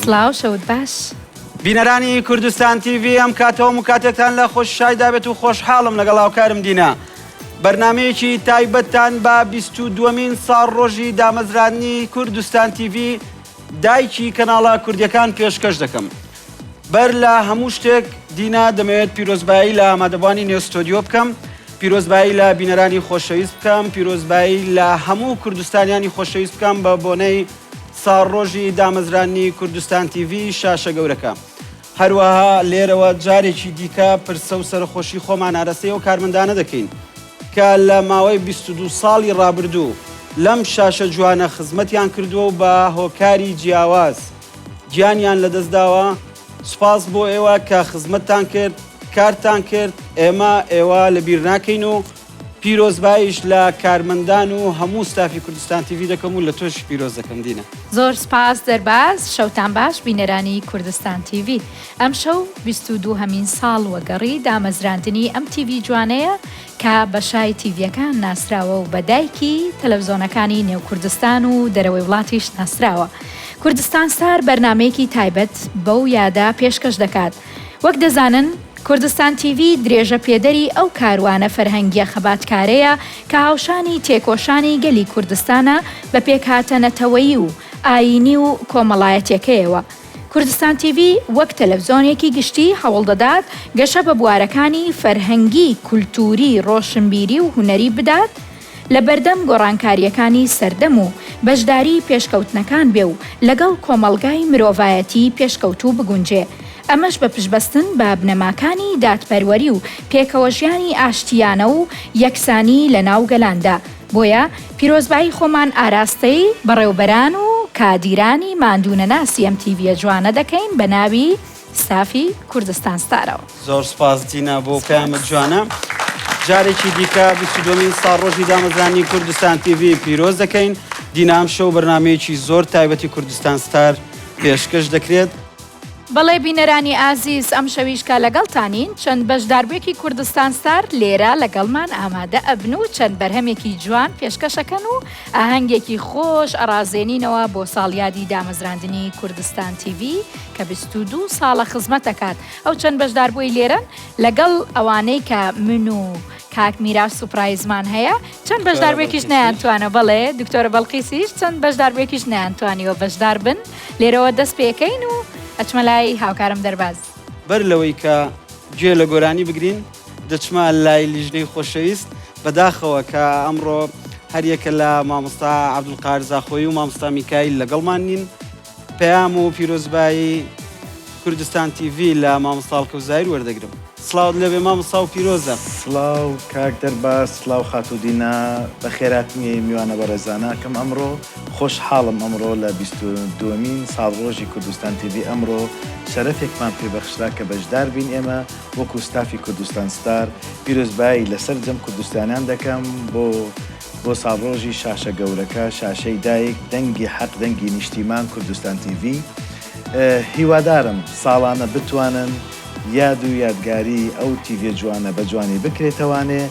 سڵاو شەوت باش. بینەرانی کوردستان تیڤی ئەم کاتەوە و کاتێکتان لە خۆششایدا بێت و خۆشحاڵم لەگەڵ هاوکارم دینا بەرنمەیەکی تایبەتتان بە 22مین ساڵڕۆژی دامەزراندنی کوردستان تیڤی دایکی کەناڵە کوردیەکان پێشکەش دەکەم. بەر لە هەموو شتێک دینا دەمەوێت پیرۆزبایی لە ئامادەبوانی نێو ستۆدیۆ بکەم، پیرۆزبایی لە بینەرانی خۆشەویست بکەم، پیرۆزبایی لە هەموو کوردستانیانی خۆشەویست بکەم بە بۆنەی ساڵڕۆژی دامەزراندنی کوردستان تیڤی شاشە گەورەکە. هەروەها لێرەوە جارێکی دیکە پرسە و سەرەخۆشی خۆمان ئارەستەی ئەو کارمەندانە دەکەین کە لە ماوەی 22 ساڵی ڕابردوو لەم شاشە جوانە خزمەتیان کردووە و بە هۆکاری جیاواز گیانیان لەدەستداوە، سوپاس بۆ ئێوە کە خزمەتتان کرد، کارتان کرد، ئێمە ئێوە لەبیر ناکەین و پیرۆزباییش لە کارمەندان و هەموو ستافی کوردستان تیڤی دەکەم و لە تۆش پیرۆز دەکەم دینا. زۆر سپاس دەرباز، شەوتان باش بینەرانی کوردستان تیڤی. ئەمشەو 22 هەمین ساڵ وەگەڕی دامەزراندنی ئەم تیڤی جوانەیە کە بە شای تیڤیەکان ناسراوە و بە دایکی تەلەفزۆنەکانی نێو کوردستان و دەرەوەی وڵاتیش ناسراوە. کوردستان ستار بەرنامەیەکی تایبەت بەو یادە پێشکەش دەکات. وەک دەزانن کوردستان تیڤی درێژە پێدەری ئەو کاروانە فەرهەنگیە خەباتکارەیە کە هاوشانی تێکۆشانی گەلی کوردستانە بە پێکهاتە نەتەوەیی و ئایینی و کۆمەڵایەتیەکەیەوە. کوردستان تیڤی وەک تەلەفزۆنێکی گشتی هەوڵدەدات گەشە بە بوارەکانی فەرهەنگی، کولتووری، ڕۆشنبیری و هونەری بدات، لە بەردەم گۆڕانکارییەکانی سەردەم و بەشداری پێشکەوتنەکان بێ و لەگەڵ کۆمەڵگای مرۆڤایەتی پێشکەوتوو بگونجێ، ئەمەش بە پشتبەستن بە بنەماکانی دادپەروەری و پێکەوەژیانی ئاشتییانە و یەکسانی لەناو گەلاندا. بۆیە پیرۆزبایی خۆمان ئاراستەی بەڕێوبەران و کادیرانی ماندوونەناسی ئەم تیڤیە جوانە دەکەین بە ناوی ستافی کوردستان ستارەوە. زۆر سوپاس دینا بۆ پەیامت جوانە. جارێکی دیکە 22مین ساڵڕۆژی دامەزرانی کوردستان تیڤی پیرۆز دەکەین. دینا ئەمشەو بەرنامەیەکی زۆر تایبەتی کوردستان ستار پێشکەش دەکرێت. بەڵێ بینەرانی ئازیز ئەمشەویش کە لەگەڵتانین چەند بەشداربووێکی کوردستان ستار لێرە لەگەڵمان ئامادە ئەبن و چەند بەرهەمێکی جوان پێشکەشەکەن و ئاهەنگێکی خۆش ئەڕازێنینەوە بۆ ساڵیادی دامەزراندنی کوردستان تیڤی کە 22 ساڵە خزمەت ئەکات ئەو چەند بەشداربووی لێرەن لەگەڵ ئەوانەی کە من و کاک میرا سوپرایزمان هەیە چەند بەشداربووێکیش نەیانتوانە بەڵێ دکتۆرە بەڵقیسیش چەند بەشداربووێکیش نەیانتوانیوە بەشدار بن لێرەوە دەست پێکەین و ئەچمە لای هاوکارم دەرباز. بەر لەوەی کە گوێ لە گۆرانی بگرین دەچمە لای لیژنەی خۆشەویست، بەداخەوە کە ئەمڕۆ هەریەکە لە مامۆستا عەبدولقاهر زاخۆیی و مامۆستا میکایل لەگەڵمان نین، پەیام و پیرۆزبایی کوردستان تیڤی لە مامۆستا هەڵکەوت زاهیر وەردەگرم. سڵاوت لێبێ مامۆستا و پیرۆزە. سڵاو کاک دەرباز، سڵاو خاتوو دینا، بەخێرهاتنی میوانە بەڕێزانە ئەکەم ئەمڕۆ، خۆشحاڵم ئەمڕۆ لە 22مین ساڵڕۆژی کوردستان تیڤی ئەمڕۆ شەرەفێکمان پێ بەخشرا کە بەشدار بین ئێمە وەکو ستافی کوردستان ستار پیرۆزبایی لە سەرجەم کوردستانیان دەکەم بۆ بۆ ساڵڕۆژی شاشە گەورەکە شاشەی دایک دەنگی حەق دەنگی نیشتیمان کوردستان تیڤی هیوادارم ساڵانە بتوانن یاد و یادگاری ئەو تیڤیە جوانە بە جوانی بکرێتەوانێ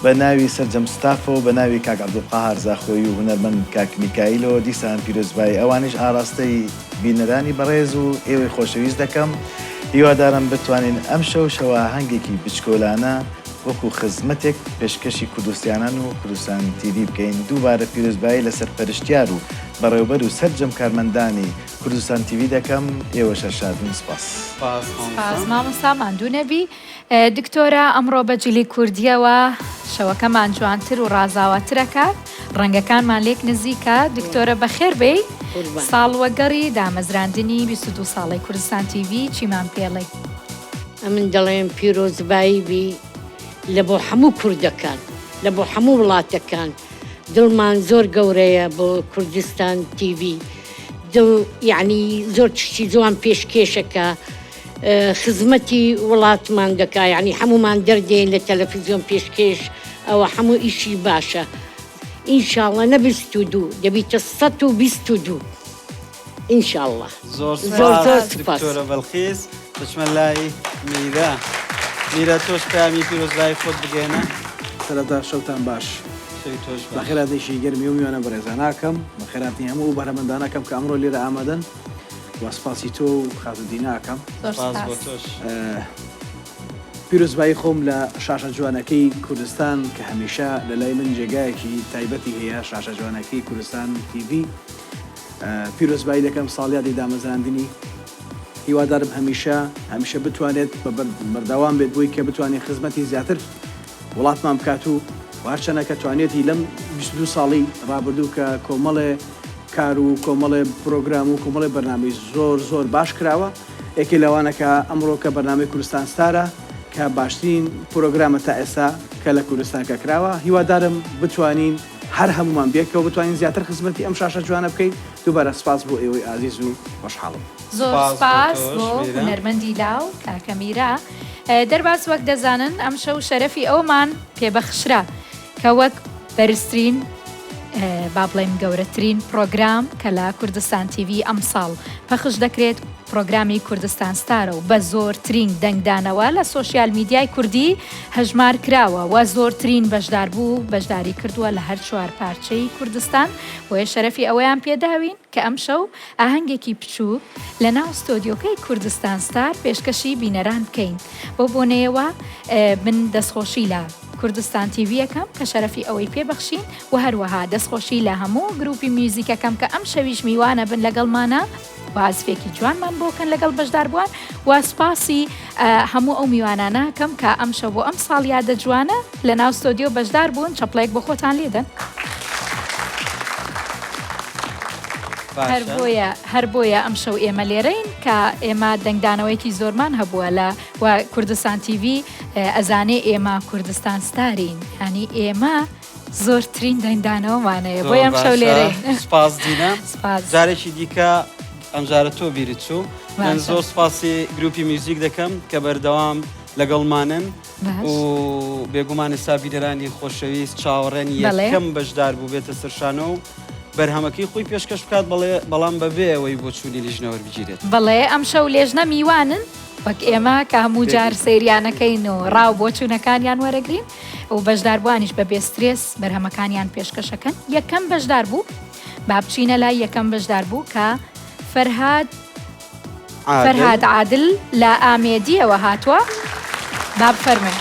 بە ناوی سەرجەم ستافەوە بە ناوی کاک عەبدولقەهار زاخۆیی و هونەرمەند کاک میکایلەوە دیسان پیرۆزبایی ئەوانیش ئاراستەی بینەرانی بەڕێز و ئێوەی خۆشەویست دەکەم هیوادارم بتوانین ئەمشەو شەوئاهەنگێکی بچکۆلانە وەکو خزمەتێک پێشکەشی کوردستیانان و کوردستان تیڤی بکەین دووبارە پیرۆزبایی لە سەرپەرشتیار و بەڕێوبەر و سەرجەم کارمەندانی کوردستان تیڤی دەکەم ئێوەش هەر شاد بن سپاس. سپاس سپاس مامۆستا ماندوو نەبی. دکتۆرە ئەمڕۆ بە جلی کوردیەوە شەوەکەمان جوانتر و ڕازاوەتر ئەکات ڕەنگەکانمان لێک نزیکە دکتۆرە بەخێر بێی ساڵوەگەڕی دامەزراندنی 22 ساڵەی کوردستان تیڤی چیمان پێڵێی؟ ئەمن دەڵێم پیرۆزبایی بی لە بۆ هەموو کوردەکان لە بۆ هەموو وڵاتەکان دڵمان زۆر گەورەیە بۆ کوردستان تیڤی دڵ یەعنی زۆر تشتی جوان پێشکێشەکا خزمەتی وڵاتمان دەکا یەعنی هەموومان دەردێین لە تەلەفزیۆن پێشکێش ئەوە هەموو ئیشی باشە ئینشاڵڵە نە 22 دەبیتە 122 ئینشاڵڵە زۆر زۆر زۆر سپاس دکتۆرە بەلقیس دەچمە لای میرە میرە تۆش پەیامی پیرۆزبایی خۆت بگەیەنە. سەرەتا شەوتان باش. شەوی تۆش باش. بەخێرهاتنێکی گەرمی ئەو میوانە بەڕێزانە ئەکەم، بەخێرهاتنی هەموو ئەو بەهرەمەندانە ئەکەم کە ئەمڕۆ لێرە ئامادەن. و سپاسی تۆ و خاتوو دینا ئەکەم. زۆر سپاس بۆ سپاس. تۆش. پیرۆزبایی خۆم لە شاشە جوانەکەی کوردستان کە هەمیشە لە لای من جێگایەکی تایبەتی هەیە شاشە جوانەکەی کوردستان تیڤی پیرۆزبایی دەکەم ساڵیادی دامەزراندنی هیوادارم هەمیشە هەمیشە بتوانێت بە بەردەوام بێت بۆی کە بتوانێت خزمەتی زیاتر وڵاتمان بکات و هەرچەنە کە توانیەتی لەم 22 ساڵی ڕابردوو کە کۆمەڵێ کار و کۆمەڵێ پرۆگرام و کۆمەڵێ بەرنامەی زۆر زۆر باش کراوە یەکێ لەوانە کە ئەمڕۆ کە بەرنامەی کوردستان ستارە کە باشترین پرۆگرامە تا ئێستا کە لە کوردستان کە کراوە هیوادارم بتوانین هەر هەموومان بێکەوە بتوانین زیاتر خزمەتی ئەم شاشە جوانە بکەین دووبارە سپاس بۆ ئێوەی ئازیز و خۆشحاڵم. زۆر سپاس بۆ سپاس تۆش بۆ میرا. هونەرمەندی لاو کاکە میرا. دەرباز وەک دەزانن ئەمشەو شەرەفی ئەوەمان پێبەخشرا کە وەک بەرزترین با بڵێم گەورەترین پڕۆگرام کە لە کوردستان تیڤی ئەمساڵ پەخش دەکرێت پڕۆگرامی کوردستان ستارە و بە زۆرترین دەنگدانەوە لە سۆشیال میدیای کوردی هەژمار کراوە و زۆرترین بەشداربوو بەشداری کردووە لە هەر چوار پارچەی کوردستان بۆیە شەرەفی ئەوەیان پێداوین کە ئەمشەو ئاهەنگێکی بچووک لە ناو ستۆدیۆکەی کوردستان ستار پێشکەشی بینەران بکەین. بەو بۆنەیەوە من دەستخۆشی لە کوردستان تیڤی ئەکەم کە شەرەفی ئەوەی پێ بەخشین و هەروەها دەستخۆشی لە هەموو گروپی میوزیکەکەم کە ئەمشەویش میوانە بن لەگەڵمانا و عەزفێکی جوانمان بۆ کەن لەگەڵ بەشداربووان و سوپاسی هەموو ئەو میوانانە کەم کە ئەمشەو بۆ ئەم ساڵیادە جوانە لە ناو ستۆدیۆ بەشدار بوون چەپڵەیەک بۆ خۆتان لێدەن. هەر بۆیە هەر بۆیە ئەمشەو ئێمە لێرەین کە ئێمە دەنگدانەوەیەکی زۆرمان هەبووە لە و کوردستان تیڤی ئەزانێ ئێمە کوردستان ستارین ینی ئێمە زۆرترین دەنگدانەوەمان هەیە بۆیە ئەمشەو لێرەین. سپاس دینا. سپاس. جارێکی دیکە ئەمجارە تۆ بیرت چوو. من باشە. زۆر سپاسی گروپی میوزیک دەکەم کە بەردەوام لەگەڵمانن باش. و بێگومان ئێستا بینەرانی خۆشەویست چاوەڕێن بەڵێ. یەکەم بەشدار بوو بێتە سەر شانۆ و بەرهەمەکەی خۆی پێشکەش بکات بەڵێ بەڵام بەبێ ئەوەی بۆچوونی لیژنە وەربگیرێت. بەڵێ ئەمشەو لێژنە میوانن وەک ئێمە کە هەموو جار سەیریانەکەین و ڕاو بۆچوونەکانیان وەرەگرین و بەشداربووانیش بە بێ سترێس بەرهەمەکانیان پێشکەشەکەن یەکەم بەشداربوو با بچینە لای یەکەم بەشداربوو کە فەرهاد فەرهاد عادل لە ئامێدیەوە هاتووە با بفەرموێ.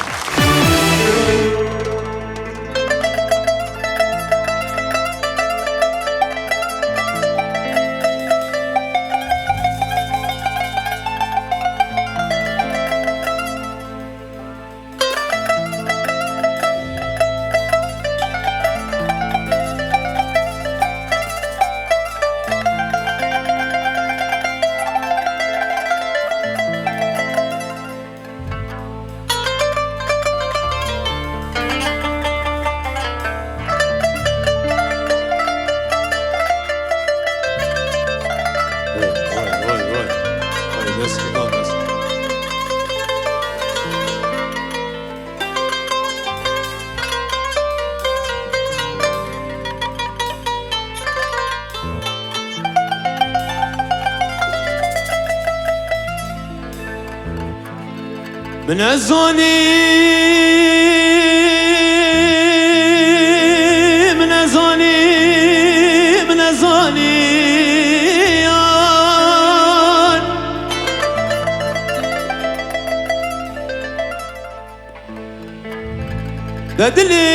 من ئەزانی من ئەزانی من ئەزانی بە دلێ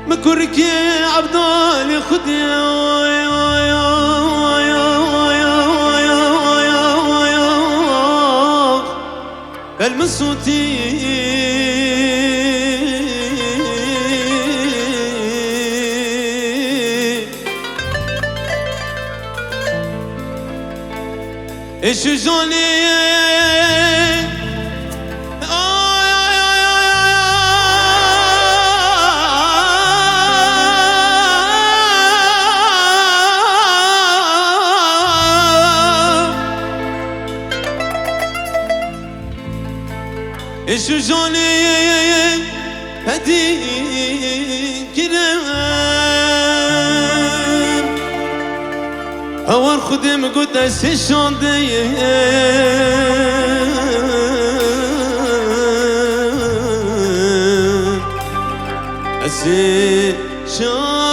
مکورکی عەبدالی خودێ بل من صوتي ايش جوني ايش جوني هدي كرم هەوار خودم گوت ئەس شاندەیە ئەس شاندەیە.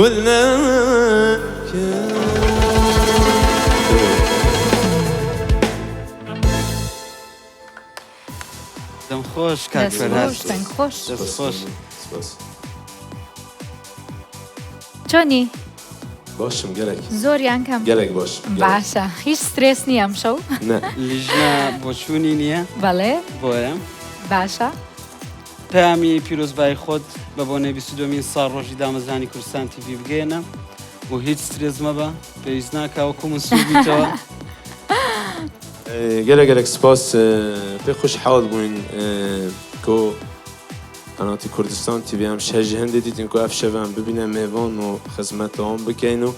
کول نەکەم. دەم خۆش کاک دەست فەرهاد. خۆش دەنگ خۆش. دەست خۆش. سپاس. چۆنی؟ باشم گەلەک. زۆر یان کەم؟ گەلەک باشم. گەلەک. باشە هیچ سترێس نییە ئەمشەو؟ نا. لیژنە بۆچوونی نییە. بەڵێ. بۆیە. باشە. پەیامی پیرۆزبایی خۆت بە بۆنەی 22مین ساڵ ڕۆژی دامەزرانی کوردستان تیڤی بگەیەنە و هیچ سترێس مەبە پێویست ناکا وەکو من سوور بیتەوە. گەلەک گەلەک سپاس پێ خوش حاڵ بووین کۆ قەناتی کوردستان تیڤی ئەم شەژ هەندێ دیتین کۆ ئەف شەڤ ئەم ببینە مێڤان و خزمەتەوان بکەین و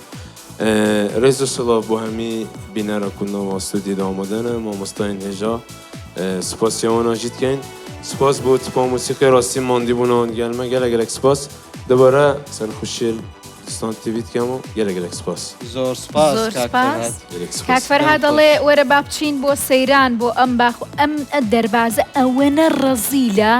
ڕێز و سڵاو بۆ هەمی بینەرە کو ناوا ستودیۆ ئامادەنە مامۆستایên هێژا سپاسی ئەوانە ژی دکەین سپاس بۆ تیپا موسیقی ڕاستی ماندی بوونەوەن گەلمە گەلەک گەلەک سپاس دوبارە سەرخوشیل کوردستان تیڤی دکەم و گەلەک گەلەک سپاس. زۆر سپاس زۆر کاک سپاس. فەرهاد. گەلەک سپاس. کاک فەرهاد دەم ئەڵێ خۆش. وەرە با بچین بۆ سەیران بۆ ئەم باخ و ئەم دەربازە ئەوەنە ڕەزیلە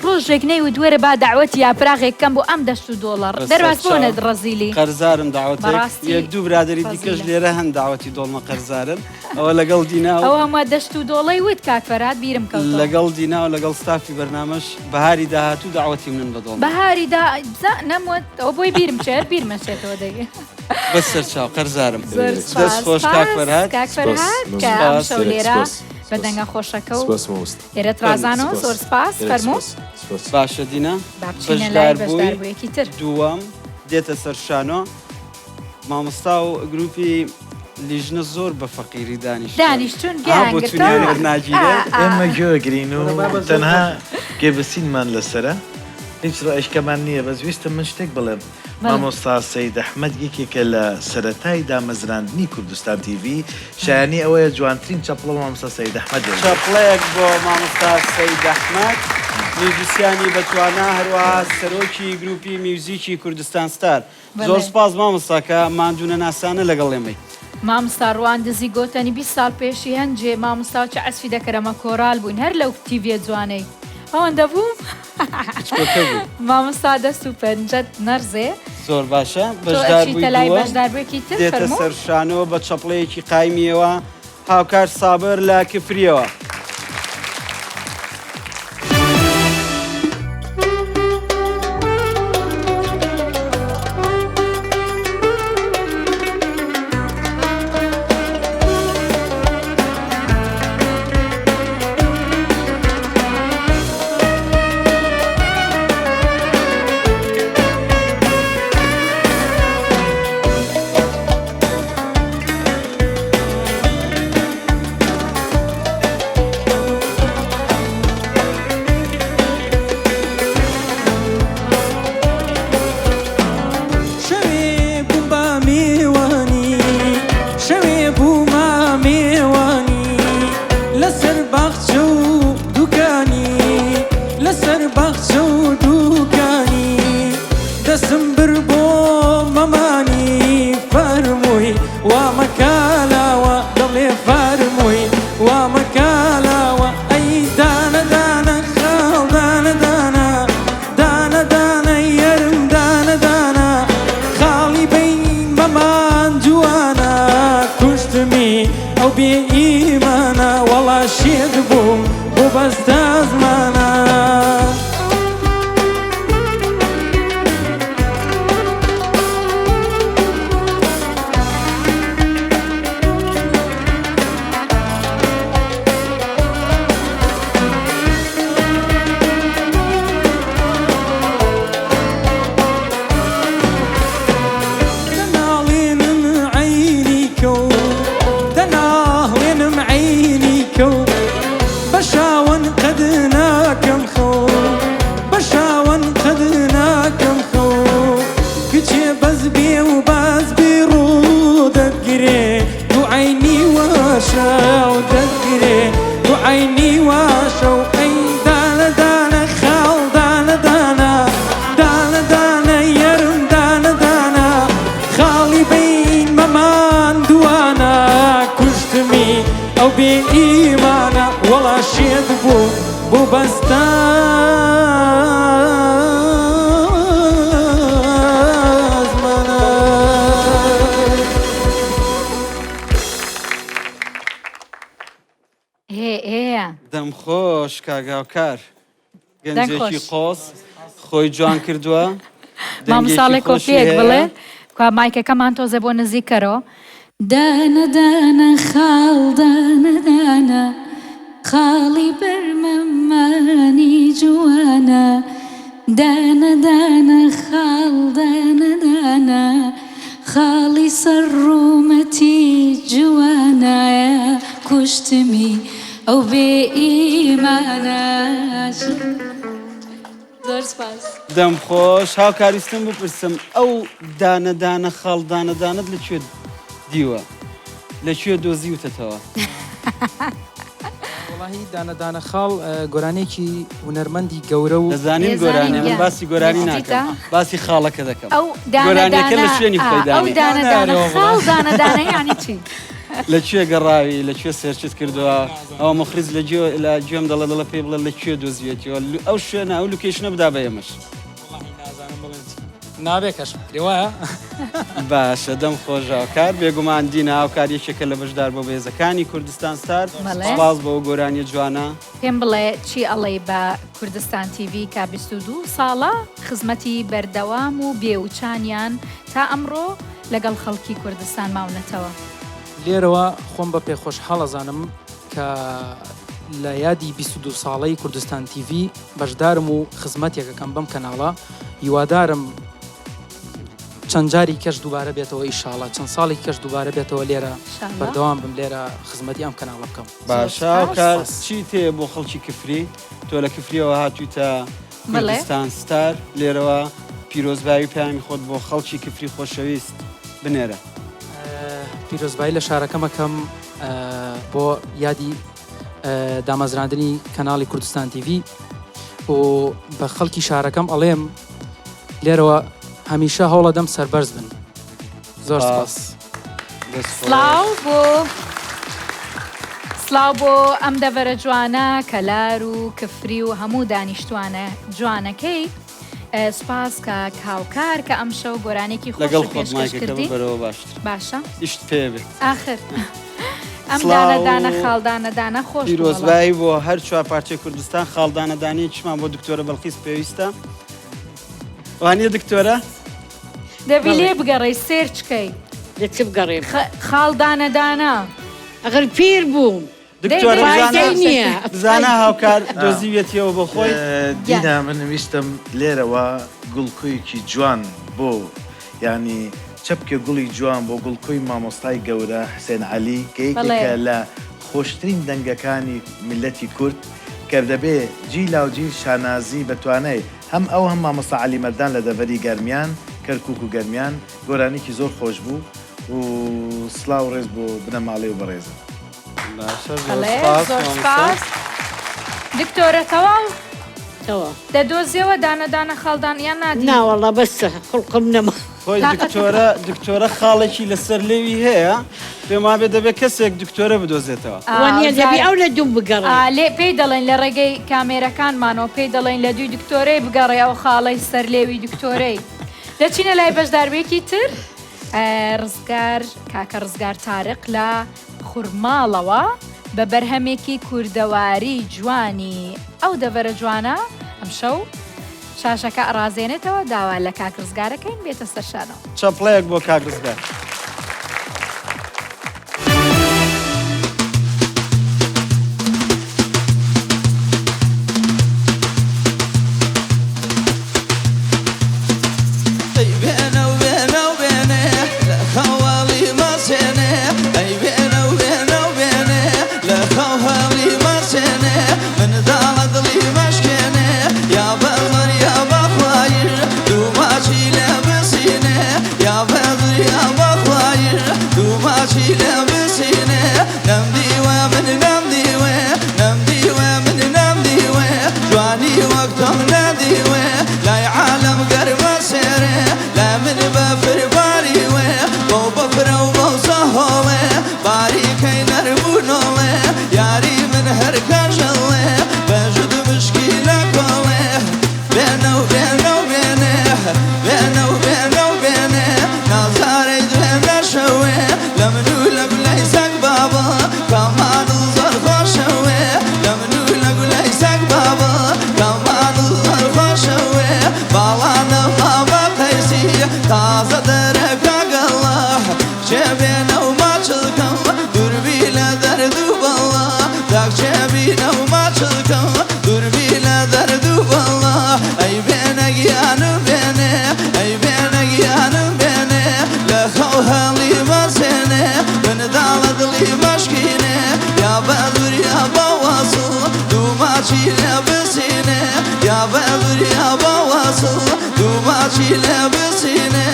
ڕۆژێک نەیوت وەرە با دەعوەتی یاپراغێک کەم بۆ ئەم دەشت و دۆڵە بەسەر دەرباز بۆ چاو. نەت ڕەزیلی قەرزارم دەعوەتێک بەڕاستی یەک دوو برادەری دیکەش ڕەزیلە. لێرە هەن دەعوەتی دۆڵمە قەرزارن ئەوە لەگەڵ دینا و ئەو هەمووە دەشت و دۆڵەی وت کاک فەرهاد بیرم کەوتەوە. لەگەڵ دینا و لەگەڵ ستافی بەرنامەش بەهاری داهاتوو دەعوەتی منن بە دۆڵمە. بەهاری دا بزا نەموت ئەوە بۆی بیرم چێ هەر بیرم ئەچێتەوە دەی. بەس سەرچاو قەرزارم. زۆر دەست سپاس خۆش کاک سپاس فەرهاد. کاک سپاس فەرهاد کە سپاس. ئەمشەو گەلەک لێرە سپاس. بە دەنگە خۆشەکە و سپاس مامۆستا. لێرەت ڕازانەوە سپاس. زۆر سپاس گەلەک فەرموو. سپاس. سپاس. باشە دینا با بچینە لای بەشداربووی بەشداربوویەکی تر. دووەم دێتە سەر شانۆ مامۆستا و گروپی لیژنە زۆر بە فەقیری دانیشتوون. دانیشتوون ئا گیان بۆ گرتە. چونیان وەرناگیرێ. ئا ئا. ئێمە گوێگرین و تەنها گوێبسینمان لەسەرە هیچ ڕایشکەمان نییە بەس ویستم من شتێک بڵێم مامۆستا سەید ئەحمەد یەکێکە لە سەرەتای دامەزراندنی کوردستان تیڤی شایانی ئەوەیە جوانترین چەپڵە بۆ مامۆستا سەید ئەحمەد لێ بدرێت. چەپڵەیەک بۆ مامۆستا سەید ئەحمەد میوزیسیانی بەتوانا هەروەها سەرۆکی گروپی میوزیکی کوردستان ستار. زۆر سوپاس مامۆستا کە ماندوونەناسانە لەگەڵ ئێمەی. مامۆستا ڕواندزی گۆتەنی 20 ساڵ پێشی هەنجێ مامۆستا چ عەزفی دەکەرەمە کۆرال بووین هەر لەو تیڤیە جوانەی ئەوەندە بووم بچکۆکە بووی. مامۆستا دەست و پەنجەت نەرزێ. زۆر باشە تۆ بەشدار ئەچیتە بووی لای دووەم بەشداربووێکی تر دێتە فەرموو. سەر شانۆ بە چەپڵەیەکی قایمیەوە هاوکار سابر لە کفریەوە. شەوێ بووم بە میوانی شەوێ بوومە میوانی لەسەر باخچە و دوکانی لەسەر باخچە و دوکانی دەستم بر بۆ مەمانی فەرمووی وا مەکالاوە دەڵێ فەرمووی وا مەکالاوە ئەی دانە دانە خاڵ دانە دانە دانە دانە یەرم دانە دانە خاڵی بین مەمان جوانە کوشتمی ئەو بێ ئیمانە وەڵا شێت بووم بۆ بەستازمانە. دەناڵێنم عەینی کەو دەناڵێنم عەینی کەو بە شاوەن قەد ناکەم خەو بە شاوەن قەد ناکەم خەو کچێ بەس بێ و باز بێ ڕوو دەتگرێ دوو عەینی واشەو دەتگرێ دوو عەینی واشەو ئەی دانە دانە خاڵ دانە دانە دانە دانە یەرم دانە دانە خاڵی بین مەمان دوانە کوشتمی ئەو بێ ئیمانە وەڵا شێت بوو بۆ بەستازمانە. خۆش کاک هاوکار. گەنجێکی قۆز خۆی جوان کردووە. مامۆستا ئەڵێ کۆپلەیەک بڵێ کوا مایکەکەمان تۆزێ بۆ نزیک کەرەوە. دانە دانە خاڵ دانە دانە خاڵی بەر مەمانی جوانە دانە دانە خاڵ دانە دانە خاڵی سەر ڕوومەتی جوانە کوشتمی ئەو بێ ئیمانە زۆر سپاس. دەم خۆش هاوکار ویستم بپرسم ئەو دانە دانە خاڵ دانە دانەت لە کوێ دیوە لە کوێ دۆزیوتەتەوە؟ وەڵاهی دانە دانە خاڵ گۆرانیەکی هونەرمەندی گەورە و دەزانین گۆرانیە من باسی گۆرانی ناکەم باسی خاڵەکە دەکەم ئەو دانە گۆرانیەکە لە دانە شوێنی خۆی ئەو دانێ دانە دانە خاڵ دانە دانە یعنی چی؟ لە کوێ گەڕاوی لە کوێ search ت کردووە ئەوە موخریج لە گوێ لە گوێم دەڵێ دەڵێ پێی بڵێ لە کوێ دۆزیوێتیەوە ئەو شوێنە ئەو location ە بدا بە ئێمەش. وەڵاهی نازانم بڵێم چی نابێ کەشف بکرێ وایە؟ باشە دەم خۆش هاوکار بێگومان دینا هاوکار یەکێکە لە بەشدار بۆ بەهێزەکانی کوردستان ستار بەڵێ. سپاس بۆ ئەو گۆرانیە جوانە. پێم بڵێ چی ئەڵێی بە کوردستان تیڤی کە 22 ساڵە خزمەتی بەردەوام و بێوچانیان تا ئەمڕۆ لەگەڵ خەڵکی کوردستان ماونەتەوە؟ لێرەوە خۆم بە پێخۆشحاڵ ئەزانم کە لە یادی 22 ساڵەی کوردستان تیڤی بەشدارم و خزمەتێک ئەکەم بەم کەناڵە هیوادارم چەند جاری کەش دووبارە بێتەوە ئیشاڵا چەند ساڵی کەش دووبارە بێتەوە لێرە بەردەوام بم لێرە خزمەتی ئەم کەناڵە بکەم. باشە هاوکار چی تێ بۆ خەڵکی کفری تۆ لە کفریەوە هاتوویتە کوردستان ستار لێرەوە پیرۆزبایی پەیامی خۆت بۆ خەڵکی کفری خۆشەویست بنێرە. پیرۆزبایی لە شارەکەم ئەکەم بۆ یادی دامەزراندنی کەناڵی کوردستان تیڤی و بە خەڵکی شارەکەم ئەڵێم لێرەوە هەمیشە هەوڵەدەم سەربەرز بن زۆر سپاس. سڵاو بۆ سڵاو بۆ ئەم دەڤەرە جوانە کەلار و کفری و هەموو دانیشتوانە جوانەکەی سوپاس کاک هاوکار کە ئەمشەو گۆرانێکی خۆش لەگەڵ خۆت پێشکەش مایکەکە کردی ببەرەوە باشتر باشە ئیشت پێ بێت ئاخر ئەم سڵاو دانە دانە خاڵ دانە دانە خۆش بوو وەڵا. پیرۆزبایی بۆ هەر چوار پارچەی کوردستان خاڵ دانە دانەیەکیشمان بۆ دکتۆرە بەڵقیس پێویستە وانیە دکتۆرە؟ دەبی لێ بگەڕێی search کەی. لە چ بگەڕێم؟ خاڵ دانە دانە. ئەخر پیر بووم. دکتۆرە فایدەی نییە. بزانە هاوکار دۆزیویەتیەوە بۆ خۆی. دینا من ویستم لێرەوە گوڵکۆیەکی جوان بۆ یانی چەپکێ گوڵی جوان بۆ گوڵکۆی مامۆستای گەورە حسێن عەلی کە یەکێکە لە خۆشترین دەنگەکانی میللەتی کورد کە دەبێ جیلاو جیل شانازی بە توانای هەم ئەو هەم مامۆستا عەلی مەردان لە دەڤەری گەرمیان کەرکوک و گەرمیان گۆرانیکی زۆر خۆش بوو و سڵاو ڕێز بۆ بنەماڵەی و بەڕێزم. باشە زۆر بەڵێ سپاس زۆر مامۆستا. سپاس دکتۆرە تەواو تەواو. دەدۆزیەوە دانە دانە خاڵدان یان نادی؟ نا وەڵا بەسە خوڵقم نەما. خۆی تاقەت دکتۆرە دکتۆرە خاڵێکی لەسەر لێوی هەیە پێم وابێ دەبێ کەسێک دکتۆرە بدۆزێتەوە. وانیە دەبی ئەو لە دووم بگەڕێ. ئا لێ پێی دەڵێن لە ڕێگەی کامێرەکانمانەوە پێی دەڵێن لە دووی دکتۆرەی بگەڕێ ئەو خاڵەی سەر لێوی دکتۆرەی. دەچینە لای بەشداربوویەکی تر ڕزگار کاکە ڕزگار تارق لە خورماڵەوە بە بەرهەمێکی کوردەواری جوانی ئەو دەڤەرە جوانە ئەمشەو شاشەکە ئەڕازێنێتەوە داوا لە کاک ڕزگارەکەین بێتە سەر شانۆ. چەپڵەیەک بۆ کاک ڕزگار. ئەی وێنە وێنە وێنێ لە خەواڵی مەچێنێ ئەی وێنە وێنە وێنێ لە خەواڵی مەچێنێ منداڵە دڵی مەشکێنێ یا بەزر یا بەخوایش دوو ماچی لێ بسینێ یا بەزر یا بەخوایش دوو ماچی لێ بسینێ نەمدیوە من نەمدیوێ نەمدیوە من نەمدیوێ جوانی وەک تۆم نەدیوێ لای عالەم گەرمە سێرێ لای من بەفر باریوێ بەو بەفرە و بەو سەهۆڵێ باریکەی نەرم و نۆڵێ یاری من هەر کاژەڵێ بەژد مشکی لە کۆڵێ بێنە و بێنە و بێنێ بێنە و بێنە و بێنێ نازارەی دوێنە شەوێ لە من و لە. و هەڵی مەسێنێ منداڵە دڵی مەشکینێ یا بە دوور یا بە وەسڵ دوو ماچی لێ بسینێ یا بە دوور یا بە وەسڵ دوو ماچی لێ بسینێ.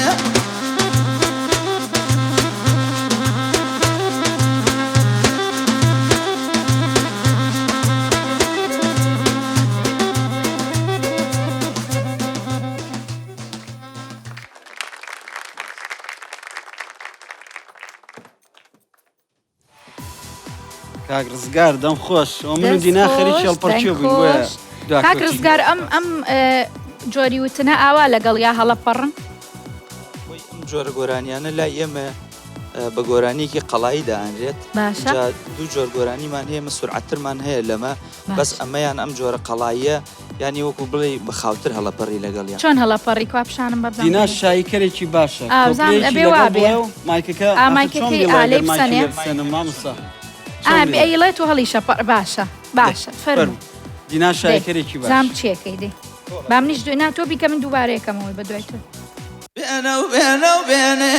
کاک ڕزگار دەم خۆش ئەو من و دینا خەریکی هەڵپەڕکێ بووین بۆیە کاک ڕزگار ئەم ئەم جۆری وتنە ئاوا لەگەڵ یا هەڵەپەڕن ئەم جۆرە گۆرانیانە لای ئێمە بە گۆرانیەکی قەڵایی دائەنرێت باشە جا دوو جۆر گۆرانیمان هەیە مە سورعەتترمان هەیە لەمە بەس ئەمەیان ئەم جۆرە قەڵاییە یانی وەکو بڵێ بە خاوتر هەڵەپەڕی لەگەڵیان. چۆن هەڵەپەڕی کوا پیشانم بە بزانم دینا شاییکەرێکی باشە ئا بزانم کۆپلەیەکی ئەبێ لەگەڵ وابێ بڵێ و مایکەکە ئا ئاخر چۆن مایکەکەی بیڵێ ئا ئەگەر لێی مایکی بسەنێ لێ بسەنم مامۆستا ئا چۆن بیڵێ ئەیڵێت و هەڵیشەپەڕ باشە دەی باشە فەرموو فەرموو دینا دەی شاییکەرێکی باشە. زام چیەکەی دەی با منیش دوو نا تۆ بیکە من دووبارەیەکەمەوە بە دوای تۆ. بێنە و بێنە و بێنێ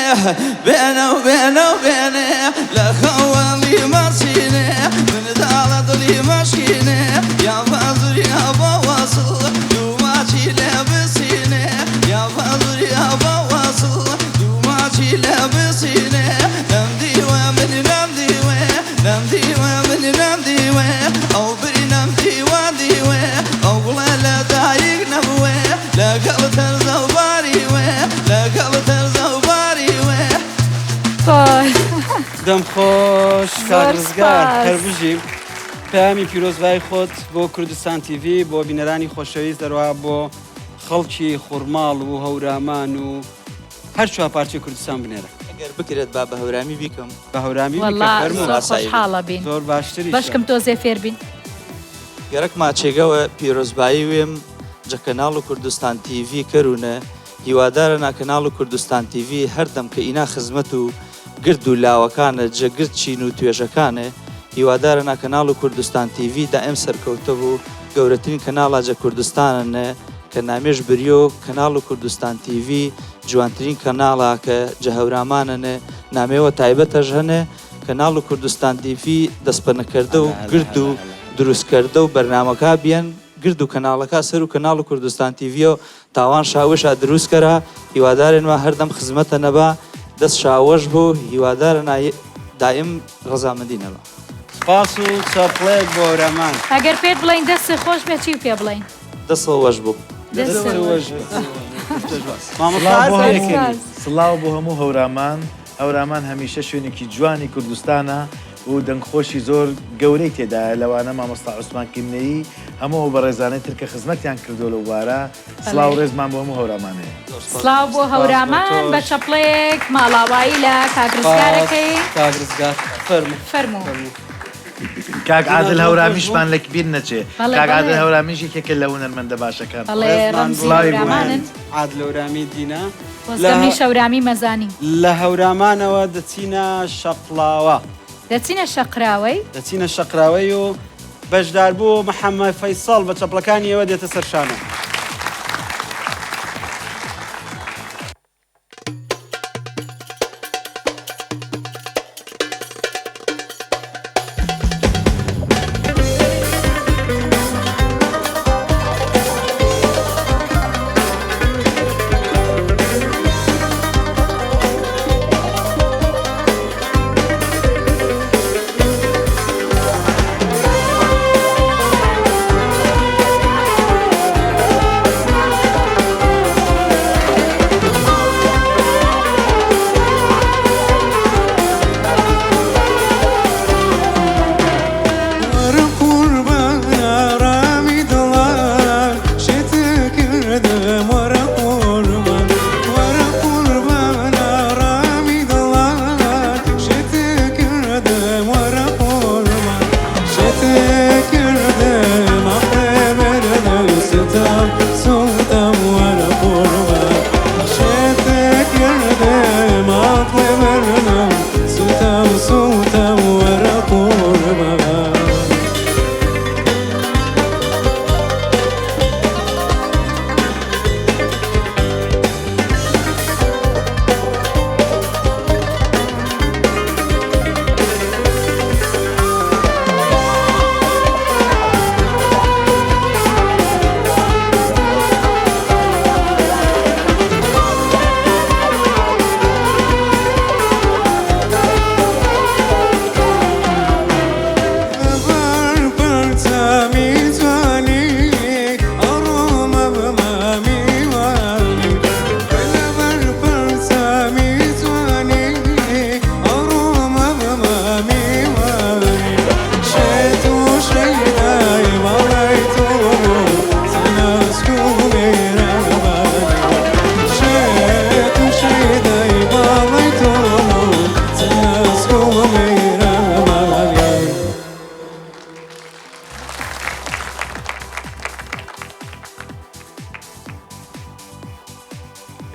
بێنە و بێنە و بێنێ لە خەوەڵی مەچینێ منداڵە دڵی مەشکینێ یا بەزور یا بە وەسڵ دوو ماچی لێ بسینێ یا بەزور یا بە وەسڵ دوو ماچی لێ بسینێ نەمدیوە من نەمدیوێ نەمدیوە من نەمدیوێ ئەو بری نەمدیوە دیوێ ئەو گوڵە لە دایک نەبوێ لەگەڵ تەرزە و باریوێ لەگەڵ تەرزە و باریوێ. دەم خۆش کاک زۆر ڕزگار سپاس. هەر بژی. پەیامی پیرۆزبای خۆت بۆ کوردستان تیڤی بۆ بینەرانی خۆشەویست دەروا بۆ خەڵکی خورماڵ و هەورامان و هەر چوار پارچەی کوردستان بنێرە. ئەگەر بکرێت با بە هەورامی بیکەم. بە هەورامی بیکە وەڵا فەرموو. زۆر خۆشحاڵە بین. زۆر باشتریشە. بەشکم تۆزێ فێر بین. گەرەک ماچێگەوە پیرۆزبایی وێم جە کەناڵ کوردستان تیڤی کەرونە هیوادارەنا کەناڵ کوردستان تیڤی هەردەم کە ئینا خزمەت و گرد و لاوەکانە جە گرد چین و توێژەکانێ هیوادارەنا کەناڵ کوردستان تیڤی دائم سەرکەوتە بوو گەورەترین کەناڵا جە کوردستانەنە کە نامێش بریۆ کەناڵ کوردستان تیڤی جوانترین کەناڵا کە جە هەورامانەنێ نامێوە تایبەتەش هەنێ کەناڵ کوردستان تیڤی دەسپەنەکەردە و گرد و دروستکەردە و بەرنامەکا بیەن گرد و کەناڵەکا سەرو کەناڵ کوردستان تیڤیەو تاوان شاوشا دروست کەرا هیوادارێنما هەردەم خزمەتە نەبا دەست شاوەش بۆ هیوادارەنا دایم ڕەزامەندی نەبا. سپاس و چەپڵەیەک بۆ هەورامان. ئەگەر پێت بڵێین دەستت خۆش بێت چی پێ بڵێین؟ دەست وەش بۆ. دەست وەش بۆ. مامۆستا هەر پێکەنی. سڵاو بۆ هەموو هەورامان. هەورامان هەمیشە شوێنێکی جوانی کوردستانە و دەنگخۆشی زۆر گەورەی تێدایە لەوانە مامۆستا عوسمان کیمنەیی هەموو ئەو بەڕێزانەی تر کە خزمەتیان کردووە لەو بوارە سڵاو و ڕێزمان بۆ هەموو هەورامان هەیە. سڵاو بۆ هەورامان بە چەپڵەیەک ماڵاوایی لە کاک ڕزگار ئەکەین. کاک ڕزگار فەرموو. فەرموو. کاک عادل هەورامیشمان لە بیر نەچێ کاک عادل هەورامیش یەکێکە لە هونەرمەندە باشەکان. بەڵێ ڕەمزی هەورامانن. عادل هەورامی دینا. خۆزگە منیش هەورامی مەزانی. لە هەورامانەوە دەچینە شەقڵاوە. دەچینە شەقراوەی. دەچینە شەقراوەی و بەشداربوو محەممەد فەیسەڵ بە چەپڵەکانیەوە دێتە سەر شانۆ.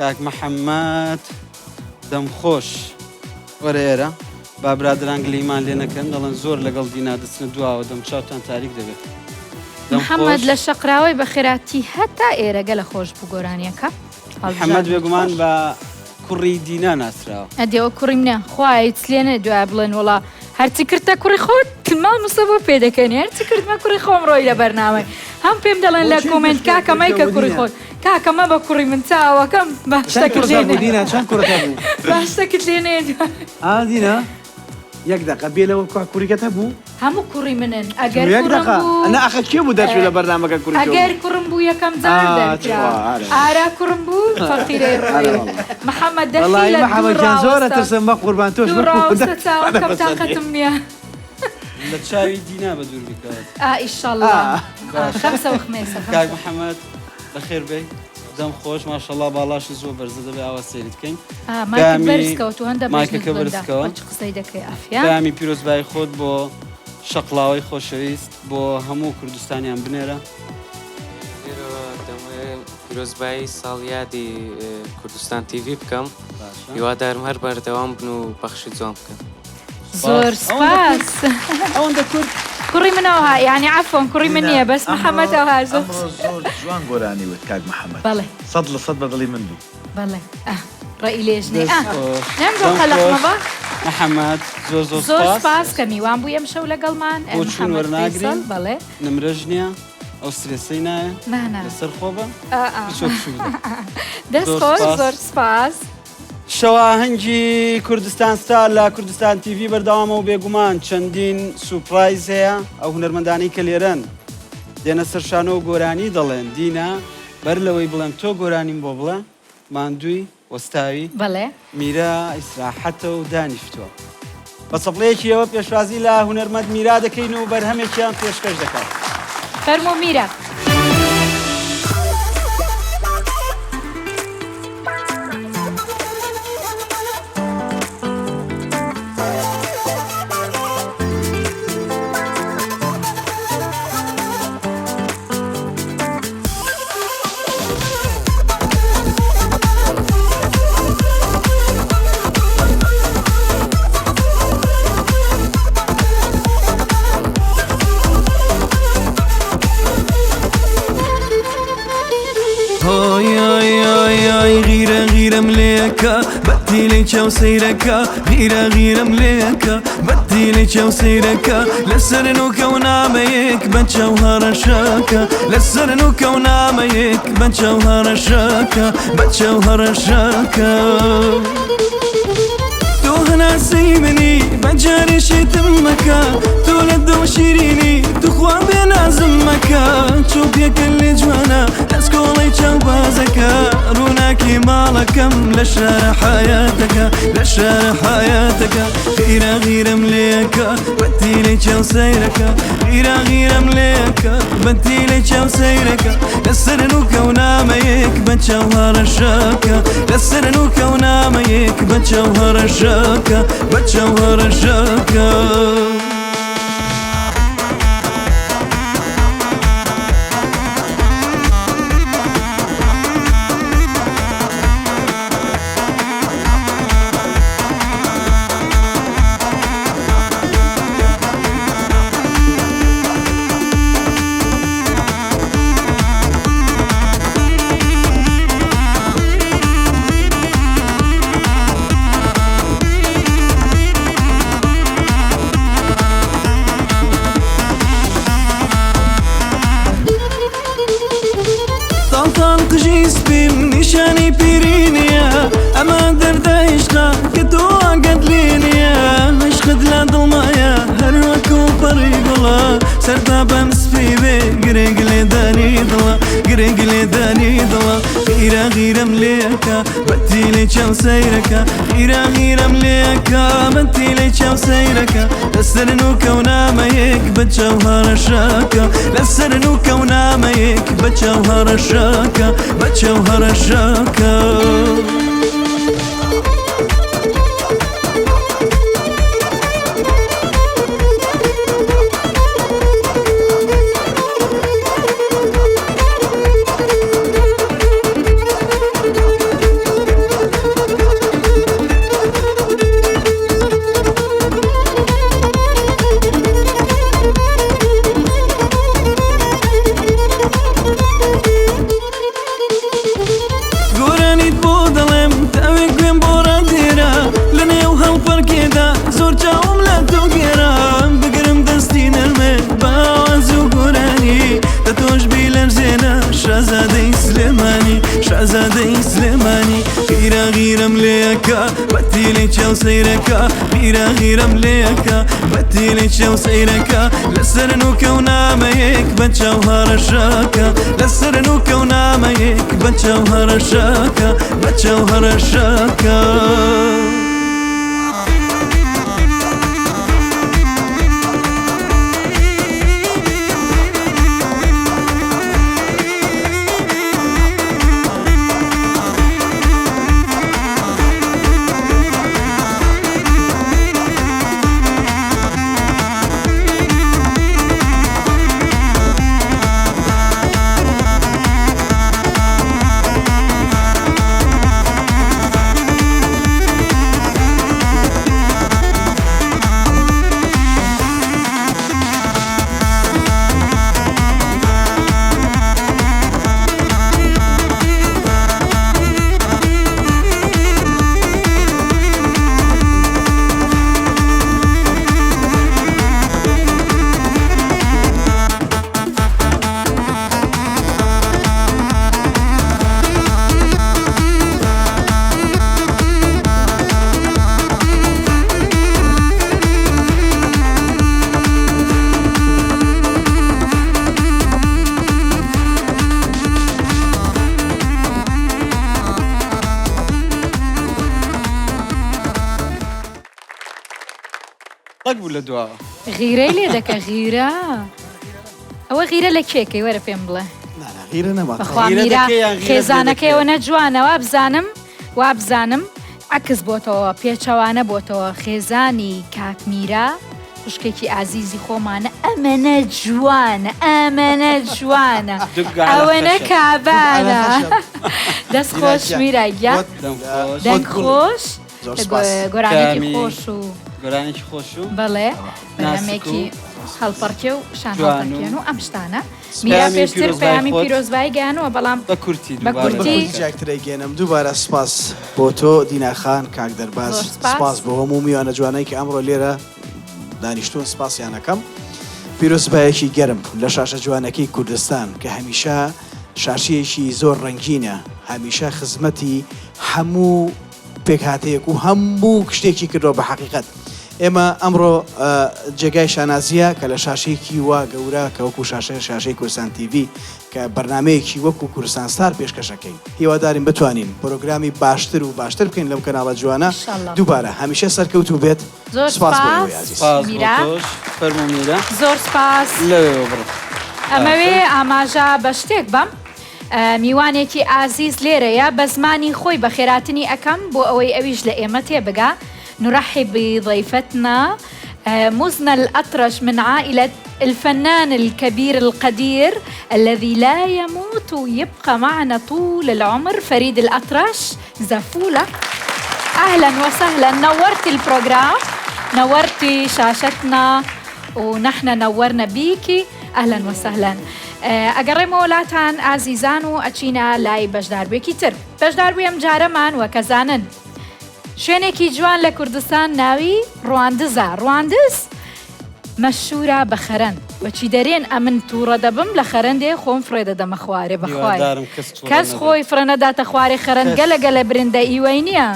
کاک محەممەد دەم خۆش وەرە ئێرە با برادران گلیمان لێ نەکەن دەڵێن زۆر لەگەڵ دینا دەچنە دواوە دەم چاوتان تاریک دەبێت. محەممەد لە شەقراوەی بەخێراتی هەتا ئێرە گەلە خۆش بوو گۆرانیەکە. محەممەد بێگومان بە کوڕی دینا ناسراوە. ئەدێەوە کوڕی منە خوایە هیچ لێ نەێ دوایە بڵێن وەڵا هەرچی کردتە کوڕی خۆت مامۆستا بۆ پێ دەکەنی هەرچی کردمە کوڕی خۆم ڕۆی لە بەرنامەی هەم پێم دەڵێن لە کۆمێنت کاکە مەیکە کوڕی خۆت کاکە مەبە کوڕی من چاوەکەم با چەند شتەکت کوڕت لێ هەبوو نەێ دینا چەند کوڕت هەبوو؟ با شتەکت لێ نەێ ئا دینا یەک دەقە بێ لەوە کوا کوڕیکەت هەبوو؟ هەموو کوڕی منن ئەگەر یەک کوڕم دەقە بوو نا ئەخە کێ بوو دەرچوو لە بەرنامەکە کوڕی تۆ ئەگەر بوو؟ کوڕم بوو یەکەم جار ئا دەرکرا تخوا ئارە ئارا کوڕم بوو فەقیرەی ئارە ڕۆیی واللە محەمەد وەڵایی دەخیلە دوور محەمەد گیان زۆر ڕاوەستە ئەترسم بە قوربان تۆش دوور وەکو ڕاوەستە دەرچوو چاوەکەم تاقەتم نییە. لە چاوی دینا بە دوور بیکەوەت. ئا ئیشەڵا باشە خەمسە و خمێسە کاک خەمسە. محەمەد بەخێر بێی دەم خۆش ماشەڵا باڵاشت زۆر بەرزە دەبێ ئاوا سەیرت بکەین ئا مایکت پەیامی بەرز کەوە تۆ هەندە بەژنت مایکەکە بەرز بڵندە کەوە خۆ چ قسەی دەکەی عافیە. پەیامی پیرۆزبایی خۆت بۆ شەقڵاوەی خۆشەویست بۆ هەموو کوردستانیان بنێرە. لێرەوە دەمەوێ پیرۆزبایی ساڵیادی کوردستان تیڤی بکەم باشە. هیوادارم هەر بەردەوام بن و پەخشی جوان بکەن. زۆر سپاس. سپاس. ئەوەندە کورت. کوڕی من ئەوها یانی عەفوەن کوڕی من دینا نییە بەس ئەمڕۆ محەمەد ئەوها زۆر ئەمڕۆ زۆر جوان گۆرانی وت کاک محەمەد بەڵێ. 100% بە دڵی من بوو. بەڵێ ئە ڕەئی لێژنەی دەست ئە خۆش. نەمگۆ دەم قەلەق خۆش مەبە. محەمەد زۆر زۆر زۆر سپاس. سپاس کە میوان بووی ئەمشەو لەگەڵمان بۆ چوون محەمەد وەرناگرین فەیسەڵ بەڵێ. نمرەش نییە ئەو سترێسەی نایە نا نا. لەسەر خۆ بە ئا ئا. بچۆ پشوو بدە. دەست زۆر خۆش سپاس. زۆر سپاس. شەوئاهەنگی کوردستان ستار لە کوردستان تیڤی بەردەوامە و بێگومان چەندین سوپرایز هەیە، ئەو هونەرمەندانەی کە لێرەن دێنە سەر شانۆ و گۆرانی دەڵێن، دینا بەر لەوەی بڵێم تۆ گۆرانیم بۆ بڵێ، ماندووی، وەستاوی؟ بەڵێ. میرا ئیسراحەتە و دانیشتووە. بە چەپڵەیەکیەوە پێشوازی لە هونەرمەند میرا دەکەین و بەرهەمێکیان پێشکەش دەکات. فەرموو میرا. غیرە غیرەم لێکە بەتیلی چاو سەیرەکە غیرە غیرەم لێکە بەتیلی چاو سەیرەکە لەسەر نوکە و نامەیەک بە چاو هەڕەشەکە لەسەر نوکە و نامەیەک بە چاو هەڕەشەکە بە چاو هەڕەشەکە تۆ هەناسەی منی بە جارێ شێتم مەکە تۆ لە دڵ شیرینی توخوا بێ نازم مەکە چۆپیەکە لێ جوانە دەستکۆڵەی چاو بازەکە ڕووناکی ماڵەکەم لە شارە حیاتەکە لە شارە حیاتەکە غیرە غیرەم لێکە بەتیلەی چاو سەیرەکە غیرە غیرەم لێکە بەتیلەی چاو سەیرەکە لەسەر نوکە و نامەیەک بە چاو هەڕەشەکە لەسەر نوکە و نامەیەک بە چاو هەڕەشەکە بە چاو هەڕەشەکە. تاڵ تاڵ قژی سپیم نیشانی پیری نییە ئەمە دەردە عیشقە کە تۆ ئاگات لێ نییە عیشقت لە دڵمایە هەر وەکو پەڕی گوڵە سەرتا بەم سپی بێ گرنگ لێدانی دڵە گرنگ لێدانی دڵە غیرە غیرەم لێکە بەتیلی چاو سەیرەکە غیرە غیرەم لێکە بەتیلی چاو سەیرەکە لەسەر نوکە و نامەیەک بە چاو هەڕەشەکە لەسەر نوکە و نامەیەک بە چاو هەڕەشەکە بە چاو هەڕەشەکە. تیلی چاو سەیرەکە غیرە غیرەم لێکە بە تیلی چاو سەیرەکە لەسەر نوکە و نامەیەک بە چاو هەڕەشەکە لەسەر نوکە و نامەیەک بە چاو هەڕەشەکە بە چاو هەڕەشەکە. ڕەگ بوو لە دواوە. غیرەی لێ دەکە غیرە ئەوە غیرە لە کێ کەی وەرە پێم بڵێ غیرە نەما بەخوا میرا خێزانەکەی ئەوەنە جوانە وابزانم وابزانم عەکس بۆتەوە پێچەوانە بۆتەوە خێزانی کاک میرا خوشکێکی ئازیزی خۆمانە ئەمەنە جوانە ئەمەنە جوانە ئەوەنە کابانە دەست خۆش میرا گیان دەنگ خۆش گۆرانێکی خۆش و گۆرانێکی خۆش و بەڵێ بەرهەمێکی هەڵپەڕکێ و شان هەڵپەڕکێن و ئەم شتانە میرا پێشتر پەیامی پیرۆزبایی گەیانوە بەڵام بە کورتی بە کورتی جاکترەی گەێنم دووبارە سپاس بۆ تۆ دینا خان کاک دەرباز سپاس بۆ هەموو میوانە جوانەی کە ئەمڕۆ لێرە دانیشتون سپاسیانەکەم پیرۆزبایەکی گەرم لە شاشە جوانەکەی کوردستان کە هەمیشە شاشەیەکی زۆر ڕەنگینە هەمیشە خزمەتی هەموو پێکهاتەیەک و هەموو شتێکی کردووە بە حەقیقەت ئێمە ئەمڕۆ جێگای شانازیە کە لە شاشەیەکی وا گەورە کە وەکو شاشە شاشەی کوردستان تیڤی کە بەرنمەیەکی وەکو کوردستان ستار پێشکەشەکەین هیوادارین بتوانین پرۆگرامی باشتر و باشتر بکەین لەم کەناڵە جوانە دووبارە هەمیشە سەرکەوتوو بێت زۆر سپاس بۆ سپاس ئێوەی ئازیز. سپاس بۆ میرا. تۆش فەرموو میرا. زۆر سپاس. لەوێوە بڕۆ. ئەمەوێ ئاماژە بە شتێک بەم. میوانێکی ئازیز لێرەیە بە زمانی خۆی بەخێراتنی ئەکەم بۆ ئەوەی ئەویش لە ئێمە تێبگا نرحب بضيفتنا مزنة الأطرش من عائلة الفنان الكبير القدير الذي لا يموت ويبقى معنا طول العمر فريد الأطرش زفولة أهلا وسهلا نورتي البروجرام نورتي شاشتنا ونحن نورنا بيكي أهلا وسهلا ئەگەڕێمەوە لاتان ئازیزان و ئەچینە لای بەشداربووێکی تر. بەشداربووی ئەمجارەمان وەکەزانن شوێنێکی جوان لە کوردستان ناوی ڕواندزە. ڕواندز مەشهورە بە خەرەند. وەچی دەرێن ئەمن تووڕە دەبم لە خەرەندێ خۆم فڕێ دەدەمە خوارێ بەخوای هیوادارم کەس تووڕە کەس نەبێت. خۆی فڕێ نەداتە خوارێ خەرەند کەس. گەلە گەلە برندە ئیوەی نییە.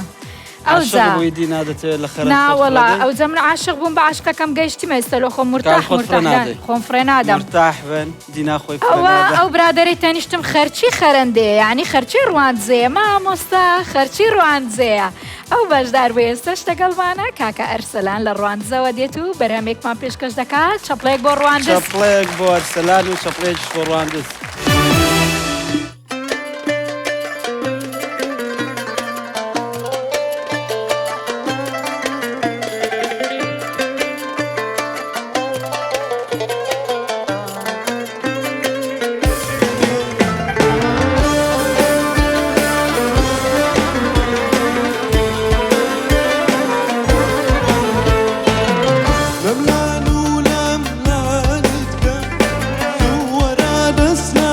عاشق ئەوجا بووی دینا دەتەوێت لە خەرەند نا خۆت فڕێ وەڵا دەی؟ ئەوجا من عاشق بووم بە عاشقەکەم گەیشتمە ئێستا لۆ خۆم کاک مورتاح خۆت فڕێ مورتاح دان نادەی. خۆم فڕێ نادەم. مورتاح بن دینا خۆی فڕێ ئەوە نادا. ئەو برادەرەی تەنیشتم خەرچی خەرەندەیە یانی خەرچی ڕواندزەیە مامۆستا خەرچی ڕواندزەیە ئەو بەشدار بوو ئێستەش لەگەڵمانە کاکە ئەرسەلان لە ڕواندزەوە دێت و بەرهەمێکمان پێشکەش دەکات چەپڵەیەک بۆ ڕواندز. چەپڵەیەک بۆ ئەرسەلان و چەپڵەیەکیش بۆ ڕواندز. لەملان و لەملانت کەم زوو وەرە دەستیان.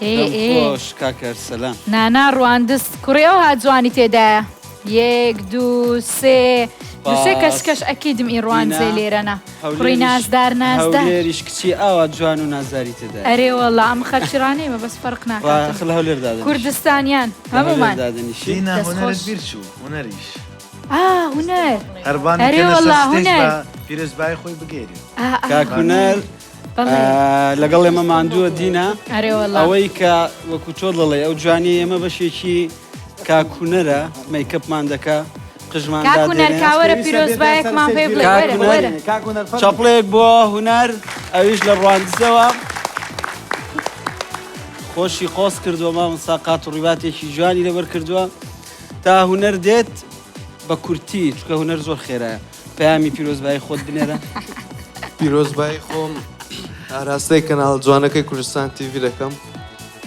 ئێ دەم ئێ خۆش کاک ئەرسەلان. نانا ڕواندز کوڕی ئەوها جوانی تێدایە یەک دوو سێ دوو سێ کەس سپاس. کەش ئەکیدم ئی ڕواندزێ دینا لێرەنە کوڕی هەولێریش نازدار نازدار. هەولێریش کچی ئاوا جوان و نازداری تێدایە. ئەرێ وەڵا ئەم خەرکی ڕانەیمە بەس فەرق ڕا ناکاتن خ لە هەولێر دادەنیشی. کوردستانیان لە هەولێر هەموومان. دادەنیشی. دینا دەست هونەرت خۆش. بیر چوو هونەریش. ئا هونەر هەر بانگی ئەرێ کەنە سەر وەڵا ستەیج هونەر. با پیرۆزبایی خۆی بگێرێ. ئا ئا کاک هونەر بەڵێ. لەگەڵ ئێمە ماندووە دینا ئەرێ وەڵا. ئەوەی کە وەکو تۆ دەڵێ ئەو جوانی ئێمە بەشێکی کاک هونەرە مەیکەپمان دەکا قژمان کاک هونەر دادێنێ. کاوەرە پێویستە بێتە سەر پیرۆزبایەکمان ستەیج پێ بڵێ کاک وەرە هونەر وەرە. کاک هونەر فەرموو. چەپڵەیەک بۆ هونەر ئەویش لە ڕواندزەوە خۆشی قۆز کردووە مامۆستا قات و ڕیباتێکی جوانی لەبەر کردووە تا هونەر دێت بە کورتی چونکە هونەر زۆر خێرایە پەیامی پیرۆزبایی خۆت بنێرە. پیرۆزبایی خۆم ئاراستەی کەناڵە جوانەکەی کوردستان تیڤی دەکەم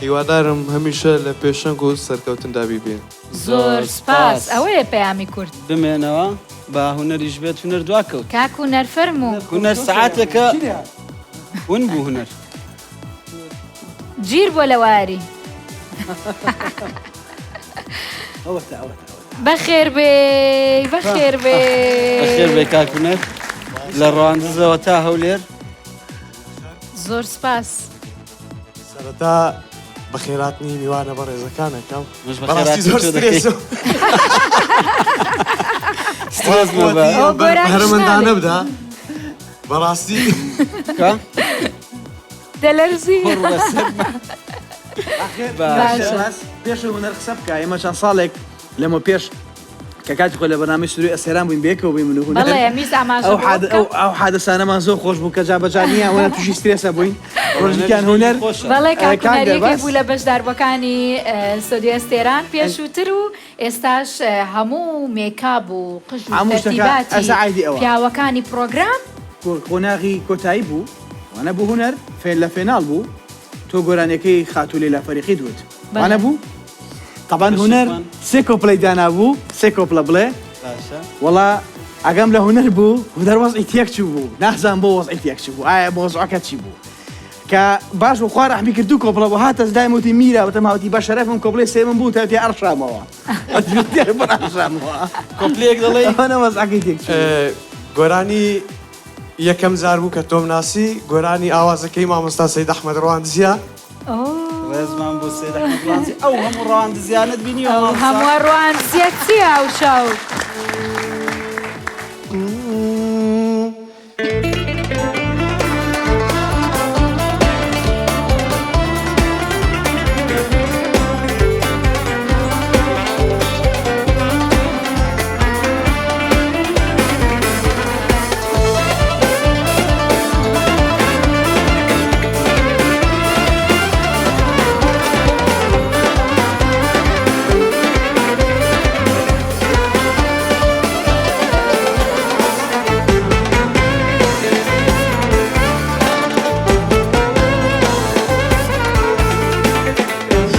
هیوادارم هەمیشە لە پێشەنگ و سەرکەوتندا بیبین. زۆر سپاس ئەوەیە پەیامی کورد. بمێنەوە با هونەریش بێت هونەر دواکەوت. کاک هونەر فەرموو. هونەر سەعاتێکە ون بوو هونەر. گیر بووە لە واری. ئەوەتە ئەوەتە. بەخێر بێی بەخێر بێی. بەخێر بێی کاک هونەر لە ڕواندزەوە تا هەولێر. زۆر سپاس. سەرەتا بەخێراتنی میوانە بەڕێزەکان ئەکەم. منش بەڕاستی بەخێراتنی زۆر تۆ دەکەی. سترێسم. سترێس مەبە. ئەوە گۆرانیش بەهرەمەندانە ناڵێ. بدا بەڕاستی کە؟ دەلەرزی. قوڕ بەسەر باشە. پێش هونەر قسە بکە ئێمە چەند ساڵێک لەمە پێش کە کاتی خۆی لە بەرنامەی سروی ئەسێران بووین بەیەکەوە بووین من و هونەر بەڵێ میز ئاماژە ئەو بەوە حاد بکەم. ئەو ئەو حادەسانەمان زۆر خۆش بوو کە جا بەجا نییە ئەوەنە تووشی سترێسە بووین ڕۆژێکیان هونەر بەڵێ کاک کاک هونەر یەکێک دەرباز بوو لە بەشداربووەکانی ستۆدیۆی ئەستێران پێشووتر و ئێستاش هەموو مێکاب و قژ و هەموو شتەکە تەرتیباتی ئەسا عەیدی ئەوە. پیاوەکانی پڕۆگرام. قۆناغی کۆتایی بوو وانە بوو هونەر فێ لە فێناڵ بوو تۆ گۆرانیەکەی خاتوو لەیلا فەریقیت وت وانە بوو؟ تەبعەن هونەر سێ کۆپلەی دانابوو سێ کۆپلە بڵێ وەڵا ئەگەم لە هونەر بوو هونەر وەزعی تێک چوو بوو نازانم بۆ وەزعی تێک چوو بوو ئایا مۆزوعەکە چی بوو کە باش بوو خوا ڕەحمی کرد دوو کۆپلە بوو هاتە دایم وتی میرا وتم هاوتی بە شەرەفم کۆپلەی سێمم بوو تا تێ ئەڕشامەوە کۆپلەیەک دەڵێی ئەوەنە وەزعەکەی تێک چوو گۆرانی یەکەم جار بوو کە تۆم ناسی گۆرانی ئاوازەکەی مامۆستا سەید ئەحمەد ڕواندزیە. ڕێزمان بۆ سەید ئەحمەد ڕواندزی ئەو هەموو ڕواندزیانەت بینیوە ئەو مامۆستا؟ هەمووە ڕواندزیە چییە ئەو شەو؟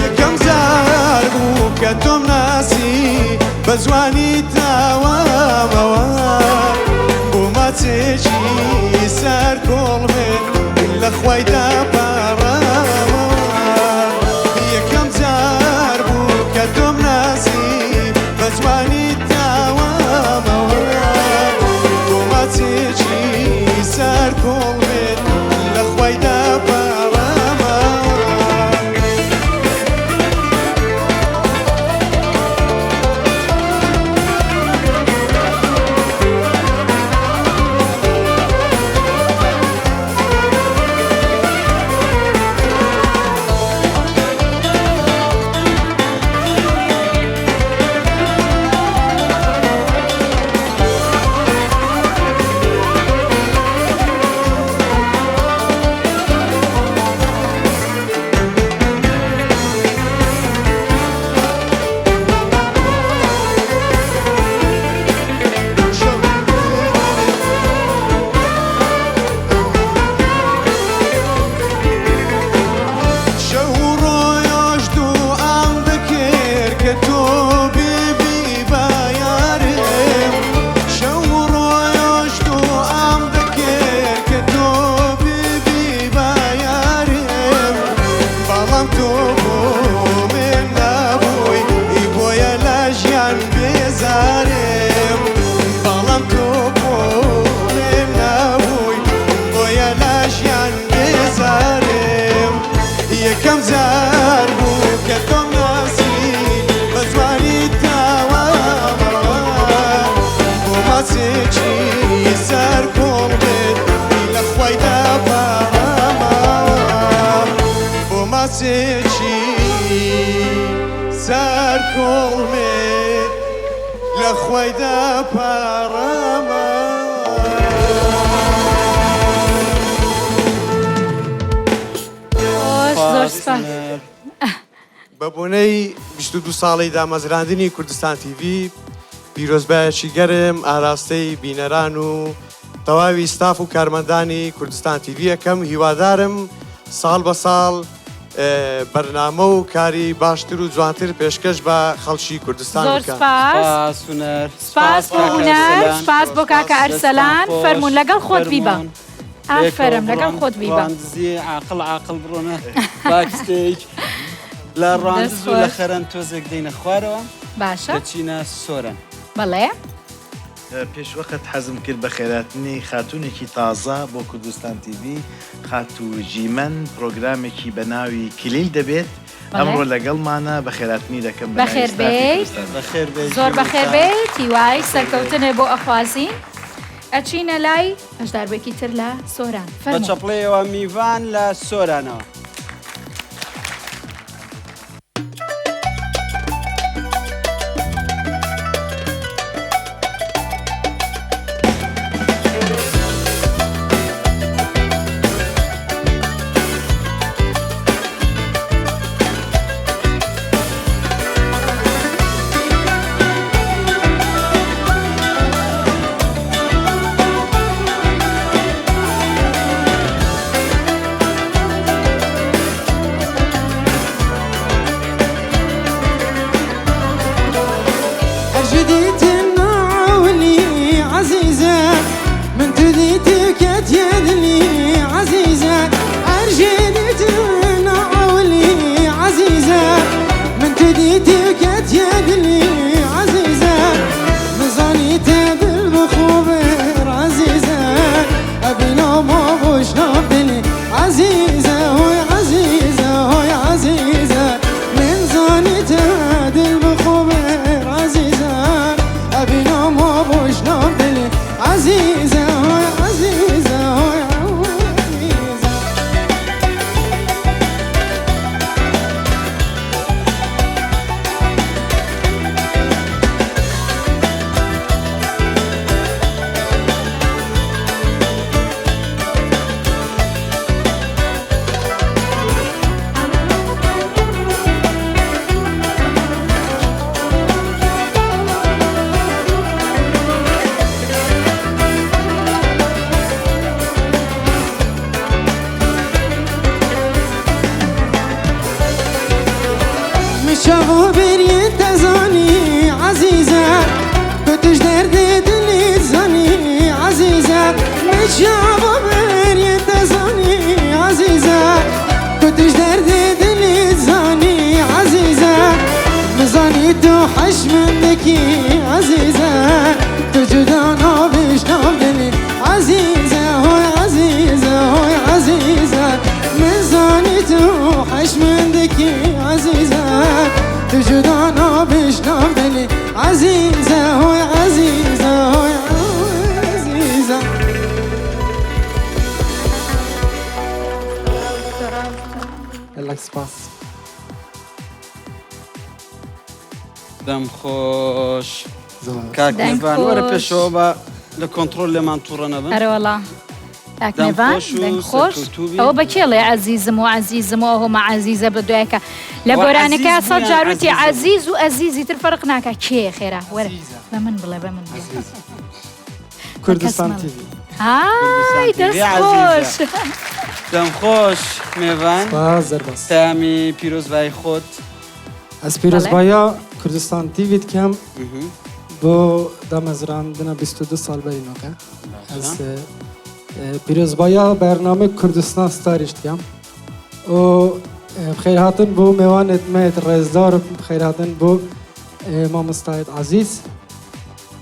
یەکەم جار بوو کە تۆم ناسی بە جوانی تاوامەوە بۆ ماچێکی سەر کۆڵمێ لە خوای داپاڕامەوە یەکەم جار بوو کە تۆم ناسی بە جوانی تاوامەوە بۆ ماچێکی سەر کۆڵمێ لە خوای داپاڕامەوە. لە خوای دەپاڕامە. خۆش زۆر سپاس. بە بۆنەی 22 ساڵەی دامەزراندنی کوردستان تیڤی پیرۆزبایەکی گەرم ئاراستەی بینەران و تەواوی ستاف و کارمەندانی کوردستان تیڤی ئەکەم هیوادارم ساڵ بە ساڵ بەرنامە و کاری باشتر و جوانتر پێشکەش بە خەڵکی کوردستان زۆر بکەن. سپاس. سپاس هونەر. سپاس بۆ کاکە هونەر، ئەرسەلان. سپاس بۆ کاکە دەستتان ئەرسەلان. خۆش. فەرموون لەگەڵ خۆت بیبە. فەرموون. پێکەوە ئافەرم لەگەڵ بڕۆن. خۆت بیبە. ڕاندزی عاقڵ عاقڵ بڕۆنە backstage. لە دەست ڕاندز و لە خۆش. خەرەن تۆزێک دێینە خوارەوە. باشە. دەچینە سۆران. بەڵێ. پێشوەخت حەزم کرد بەخێراتنی خاتوونێکی تازە بۆ کوردستان تیڤی، خاتوو جیمەن پرۆگرامێکی بە ناوی کلیل دەبێت، ئەمڕۆ لەگەڵمانە، بەخێراتنی دەکەم بە ناوی ستافی کوردستان. بەخێر بێی زۆر جیمەن بەخێر خان. بێیت، هیوای سەرکەوتنت بۆ ئەخوازین. ئەچینە لای بەشداربووێکی تر لە سۆران، بە فەرموو. چەپڵەیەوە میڤان لە سۆرانەوە. دەم خۆش کاک مێڤان وەرە پێشەوە بە لە کۆنتڕۆل لێمان تووڕە نەبن. ئەرەوەڵا کاک مێڤان دەنگ خۆش ئەوە بە کێڵێ عەزیزم و عەزیزم و ئەوهۆمە عەزیزە بە دوایەکە لە گۆرانەکە سەد جاروتی عەزیز و ئەزیزی تر فەرق ناکە کێ خێرا وەرە بە من بڵێ بە من بڵێ کوردستان تیڤی ئای دەست خۆش دەم خۆش مێڤان پەیامی پیرۆزبایی خۆت ئەز پیرۆزباییا کوردستان تیڤی دکەم بۆ دامەزراندنە 22 ساڵ بەری نۆکە ئەز پیرۆزباییا بەرنامەی کوردستان ستاریش دکەم و بخێرهاتن بۆ مێوانت مێت ڕێزدار و بخێرهاتن بۆ مامۆستایت عەزیز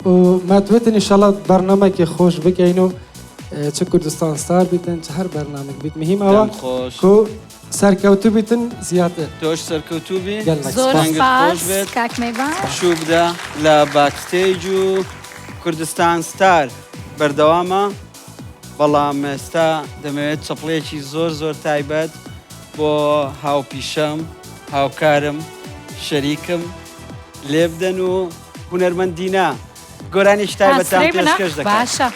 و مەتوێتن ئینشاڵڵا بەرنامەکی خۆش بکەین و چ کوردستان ستار بیتن چ هەر بەرنامەک بیت مهم ئەوە کو سەرکەوتوو بیتن زیاتر. تۆش سەرکەوتوو بی. گەلەک زۆر سپاس. دەنگت سپاس خۆش بێت. کاک مەیڤان. پشوو بدە لە backstage و کوردستان ستار بەردەوامە بەڵام ئێستا دەمەوێت چەپڵەیەکی زۆر زۆر تایبەت بۆ هاوپیشەم هاوکارم شەریکم لێبدەن و. هونەرمەند دینا گۆرانیەکی تایبەتتان ئاسرەی منە؟ پێشکەش دەکات. باشە.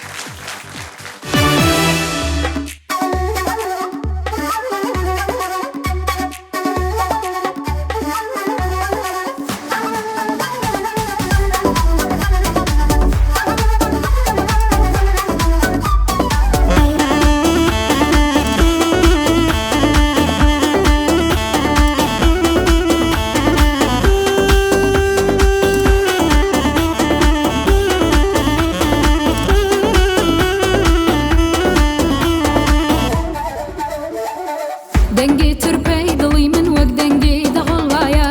دەنگی ترپەی دڵی من وەک دەنگی دەهۆڵ وایە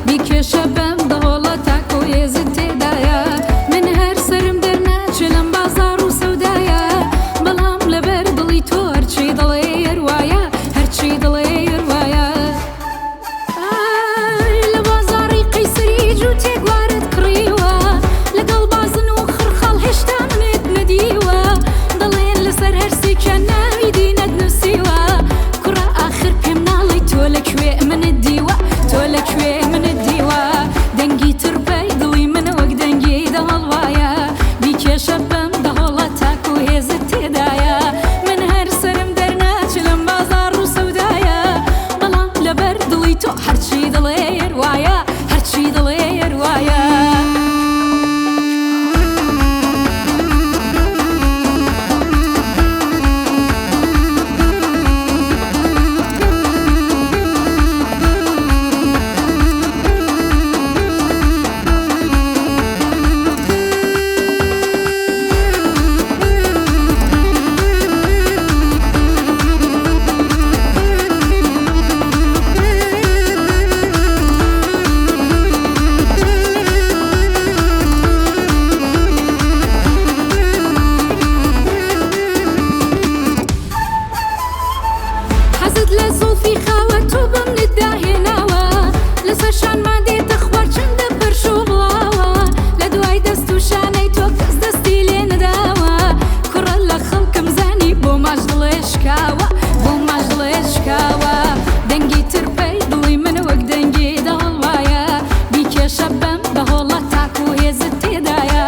بیکێشە بەم دەهۆڵە تاکۆ هێزت تێدایە من هەر سەرم دەرناچێ لەم بازاڕ و سەودایە بەڵام لەبەر دڵی تۆ هەرچی دەڵێی هەر وایە هەرچی دەڵێی هەر وایە. ئای لە بازاڕی قەیسەری جووتێک وارت کڕیوە لەگەڵ بازن و خڕخاڵ هێشتا منت نەدیوە دەڵێن لەسەر هەرسێکیان ناوی دینت نووسیوە کوڕە ئاخر پێم ناڵێی تۆ لە کوێ منت دیوە تۆ لە کوێ منت دیوە دەنگی ترپەی دڵی من وەک دەنگی دەهۆڵ وایە بیکێشە بەم دەهۆڵە تاکو هێزت تێدایە من هەر سەرم دەرناچێ لەم بازاڕ و سەودایە بەڵام لەبەر دڵی تۆ هەرچی دەڵێی هەر وایە هەرچی دەڵێی هەر وایە. حەزت لە زوڵفی خاوە تۆ بەمنت داهێناوە لەسەر شانمان دێتە خوار چەندە پرش و بڵاوە لە دوای دەست و شانەی تۆ کەس دەستی لێ نەداوە کوڕە لە خەڵکم زانی بۆ ماچ دڵێ شکاوە بۆ ماچ دڵێ شکاوە دەنگی ترپەی دڵی من وەک دەنگی دەهۆڵ وایە بیکێشە بەم دەهۆڵە تاکو هێزت تێدایە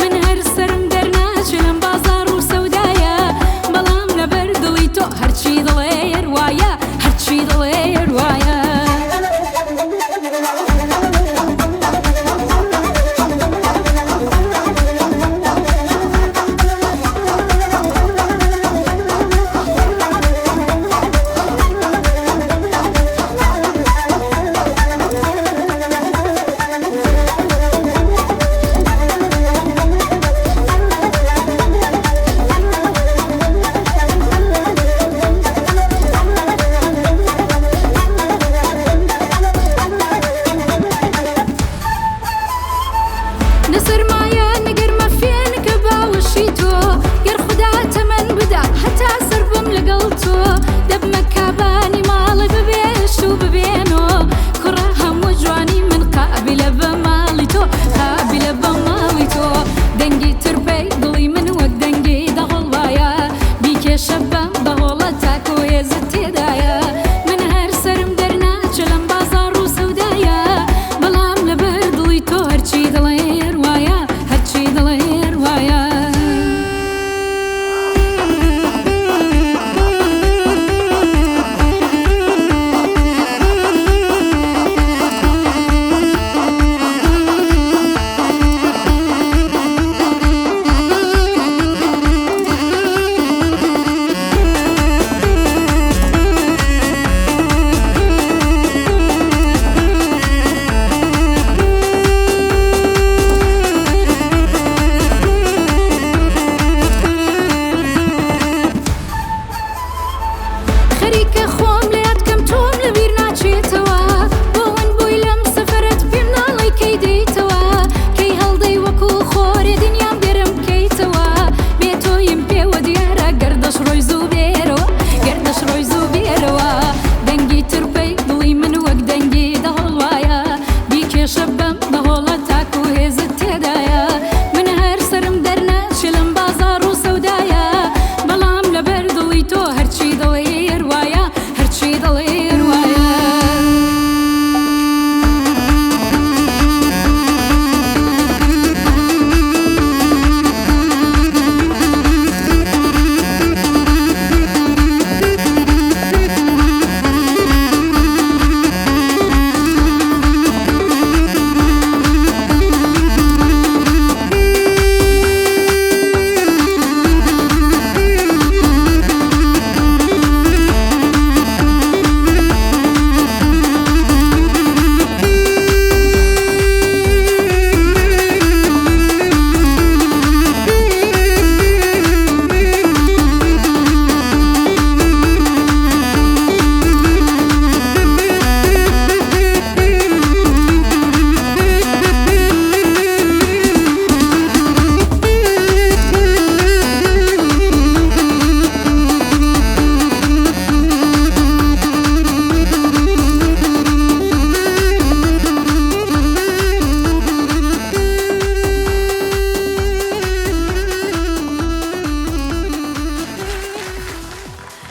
من هەر سەرم دەرناچێ لەم بازاڕ و سەودایە بەڵام لەبەر دڵی تۆ هەرچی دەڵێی هەر وایە هەرچی دەڵێی هەر وایە. نە سەرمایە نە گەرمە فێنکە باوەشی تۆ گەر خودا تەمەن بدا هەتا سەر بم لەگەڵ تۆ دەبمە کابانی ماڵێ ببێشت و ببێنۆ کوڕە هەموو جوانی من قابیلە بە ماڵی تۆ قابیلە بە ماڵی تۆ دەنگی ترپەی دڵی من وەک دەنگی دەهۆڵ وایە بیکێشە بەم دەهۆڵە تاکۆ هێزت تێدایە من هەر سەرم دەرناچێ لەم بازاڕ و سەودایە بەڵام لەبەر دڵی تۆ هەرچی دەڵێی هەر وایە هەرچی دەڵێی هەر وایە.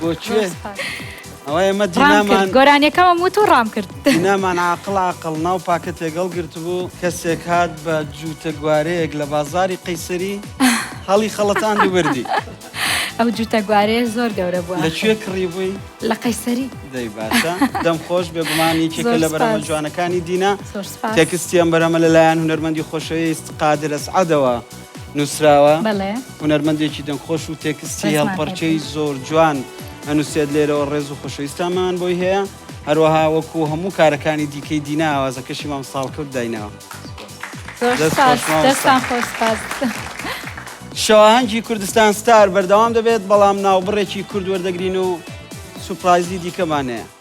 بۆ کوێ؟ ئەوە ئێمە دینامان گۆرانیەکەمم وت و ڕام کرد. دینامان عاقڵ عاقڵ ناو پاکەتێک هەڵگرتبوو، کەسێک هات بە جووتە گوارەیەک لە بازاڕی قەیسەری هەڵی خەڵەتاند و بردی. ئەو جووتە گوارەیە زۆر گەورە بوو. لە کوێ کڕیبووی؟ لە قەیسەری. دەی باشە دەم خۆش بێگومان یەکێکە لە بەرهەمە جوانەکانی دینا. تێکستی ئەم بەرهەمە لەلایەن هونەرمەندی خۆشەویست قادر ئەسعەدەوە نووسراوە. هونەرمەندێکی دەنگخۆش و تێکستی هەڵپەرکێی زۆر جوان ئەنووسێت لێرەوە ڕێز و خۆشەویستانمان بۆی هەیە هەروەها وەکو هەموو کارەکانی دیکەی دینا ئاوازەکەشی مام ساڵکەوت دایناوە. دەستان خۆش سپاس. شەواهەنگی کوردستان ستار بەردەوام دەبێت بەڵام ناوبڕێکی کورد وەردەگرین و سوپرایزی دیکەمان هەیە.